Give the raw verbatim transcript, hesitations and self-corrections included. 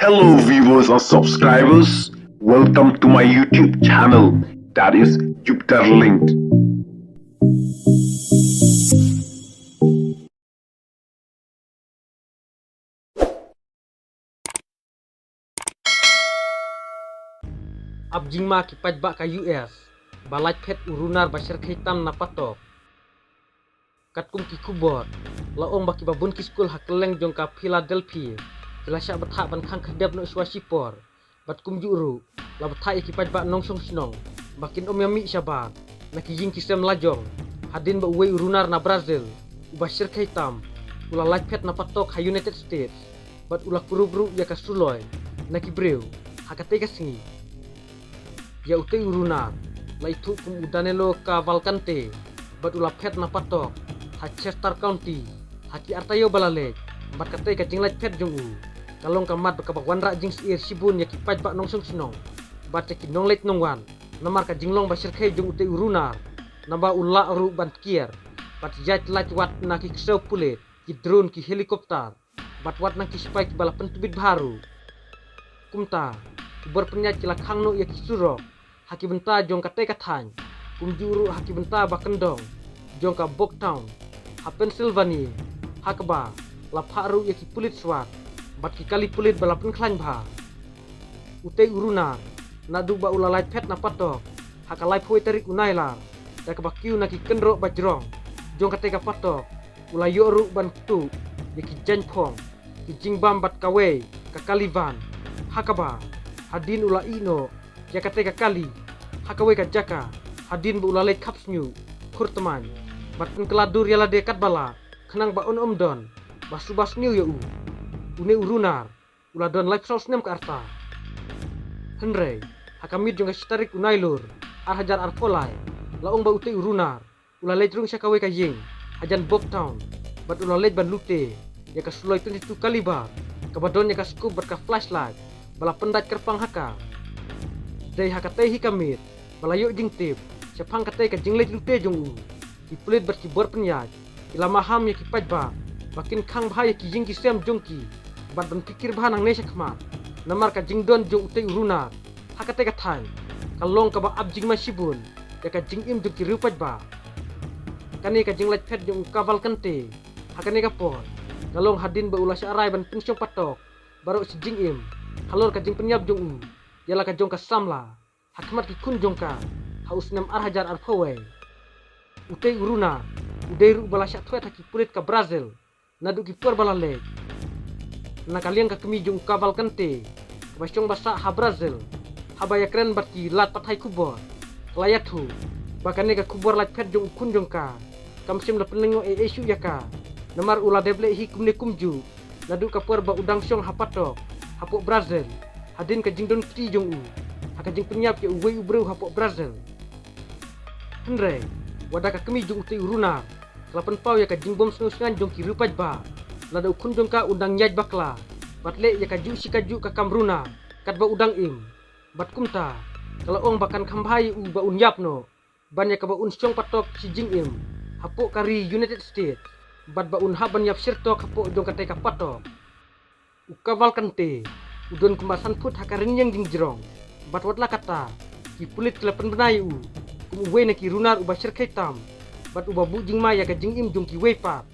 Hello viewers and subscribers, welcome to my YouTube channel, that is Jupiter Linked. Ap jingma ki paidbah ka U S ba lait phet u runar ba shyrkhei tam na patok. Katkum ki khubor, la ong ba kiba bun ki skul ha kylleng jong ka Philadelphia ki la shah bthah ban khang khadep noh shuwa shipor. Bad kumjuh ruh, la bthah ïa ki paidbah nongshong shnong ba kin ym ïa mih shabar na ki ïing ki sem la jong, hadien ba uwei u runar na Brazil uba shyrkhei tam u la lait phet na patok ha United States, bad u la kurup ruh ïa ka suloi na ki briew ha katei ka sngi. Ïa utei u runar la ithuh kum u Danilo Cavalcante, bad u la phet na patok ha Chester County ha ki artaïew ba la leit. Bad katei ka jinglait phet jong u ka long ka mat ba kaba wanrah jingsyier shibun ïa ki paidbah nongshong shnong bad ïa ki nongleit nongwan, namar ka jinglong ba shyrkhei jong utei u runar, naba u lah ruh ban kiar bad ïaid lait wat na ki ksew pulit, ki drone, ki helicopter, bad wat na ki sipai kiba la pyntbit bha ruh. Kumta ki bor pynïaid ki la khang noh ïa ki surok ha ki bynta jong katei ka thaiñ, kumjuh ruh ha ki bynta ba kyndong jong ka Bogtown ha Pennsylvania, ha kaba la phah ruh ïa ki pulit SWAT bad ki kali pulit ba la pynkhlaiñ bha. Utei u runar, naduh ba u la lait phet na patok ha ka laiphew tarik u Nailar, da kaba kiew na ki kynroh ba jrong jong katei ka patok, u la ïoh ruh ban ktuh ïa ki jaiñphong, ki jingbam bad kawei ka kali van, ha kaba hadien u la ïeh noh ïa katei ka kali ha kawei ka jaka, hadien ba u la leit khap shñiuh, khur tmaiñ bad pynkylla dur ïa lade katba lah, khnang ba un ym don ba suba sniew ïa u. Une u runar u la don laiphew saw snem ka rta. Hynrei ha ka miet jong ka shi tarik u Nailur ar hajar arphew lai, la ong ba utei u runar u la leit rung sha kawei ka ïing hajan Bogtown, bad u la leit ban lute ïa ka suloi twenty-two caliber kaba don ïa ka scope bad ka flashlight ba la pyndait kyrpang ha ka. Dei ha katei hi ka miet ba la ïoh jingtip shaphang katei ka jingleit lute jong u. Ki pulit bad ki bor pynïaid ki la maham ïa ki paidbah ba kin khang bha ïa ki ïing ki sem jong ki bad ban pyrkhat bha nangne shakhmat, namar ka jingdon jong utei u runar ha katei ka thaiñ ka long kaba ap jingma shibun ïa ka jingim jong ki riew paidbah. Kane ka jinglait phet jong u Cavalcante ha kane ka por ka long hadien ba u la shah rai ban pynshong patok baroh shi jingim halor ka jingpynïap jong u ïa la ka jong ka samla ha khmat ki khun jong ka ha u snem ar hajar arphew wei. Utei u runar u dei ruh ba la shah thwet ha ki pulit ka Brazil naduh ki por ba la leit. Na ka liang ka kmie jong u Cavalcante kaba shong ba sah ha Brazil, haba ïakren bad ki lad pathai khubor, ka la ïathuh ba kane ka khubor lait phet jong u khun jong ka kam shym la pynlyngngoh ei ei shuh ïa ka, namar u la dep leh hi kumne kumjuh naduh ka por ba u dang shong ha patok hapoh Brazil, hadien ka jingdon kti jong u ha ka jingpynïap ïa uwei u briew hapoh Brazil. Hynrei wat la ka kmie jong utei u runar ka la pynpaw ïa ka jingbym sngewsynei jong ki riew paidbah lada u khun jong ka u dang ïaid bakla bad leh ïa kajuh shi kajuh ka kam runar katba u dang im. Bad kumta ka la ong ba kan kham bha ïa u ba un ïap noh ban ïa kaba un shong patok shi jingim hapoh ka ri United States, bad ba un hap ban ïap shirtok hapoh jong katei ka patok. U Cavalcante u don kumba san phut ha ka rynïeng jingjrong, bad wat la katta ki pulit ki la pynbna ïa u kum uwei na ki runar uba shyrkhei tam bad uba buh jingma ïa ka jingim jong kiwei pat.